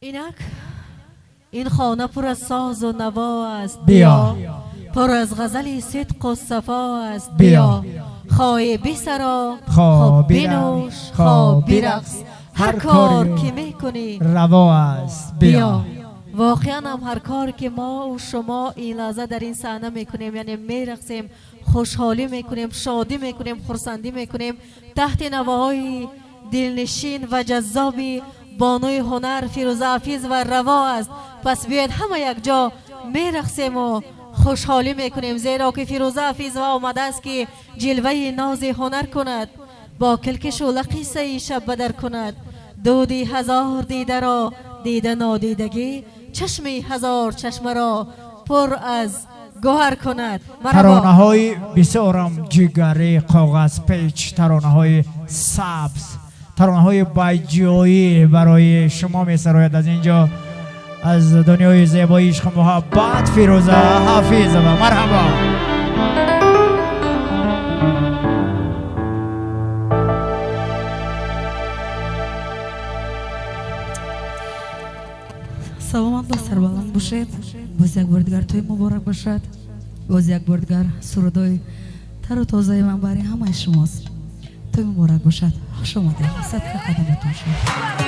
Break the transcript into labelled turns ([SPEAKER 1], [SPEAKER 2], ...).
[SPEAKER 1] Инак ин хона пур аз созу наво аст,
[SPEAKER 2] биё.
[SPEAKER 1] Пур аз ғазали сидқу сафо аст,
[SPEAKER 2] биё.
[SPEAKER 1] Хоҳӣ бисаро,
[SPEAKER 2] хоҳ
[SPEAKER 1] хоҳ
[SPEAKER 2] бирақс,
[SPEAKER 1] бинӯш,
[SPEAKER 2] хоҳ
[SPEAKER 1] хоҳ
[SPEAKER 2] бирақс,
[SPEAKER 1] бирақс, ҳар
[SPEAKER 2] ҳар
[SPEAKER 1] кор
[SPEAKER 2] кори
[SPEAKER 1] ки мекунӣ
[SPEAKER 2] раво аст, биё.
[SPEAKER 1] Биё. Воқеан ҳам ҳар кор ки мо шумо ин лаҳза дар ин саҳна мекунем, яъне мерақсем, хушҳолӣ мекунем, шодӣ мекунем, хурсандӣ мекунем, таҳти навоҳои дилнишин ва ҷаззоби бонуи ҳунар Фирӯза Ҳафизова раво аст. Пас биёед ҳама якҷо мерақсем ва хушҳолӣ мекунем, зеро ки Фирӯза Ҳафизова омадааст ки ҷилваи нози ҳунар кунад, бо килки шӯла қиссаи шаб бадар кунад, дуди ҳазор дидаро дида нодидагӣ, чашми ҳазор чашмаро пур аз гавҳар кунад.
[SPEAKER 2] Таронаҳои бисёрам ҷигарӣ, коғазпеч, таронаҳои сабз, таронаҳои байҷоӣ барои шумо месарояд аз инҷо, аз дунёи зебои ишқу муҳаббат Фирӯза Ҳафизова. Марҳабо.
[SPEAKER 3] Саломат ва сарбаланд бошед. Боз як бори дигар тӯй муборак бошад. Боз як бори дигар сурудои тару тозаи ман барои ҳамаи шумост. Тӯй муборак бошад. Хуш омадед. Садқа қадаматон шуд.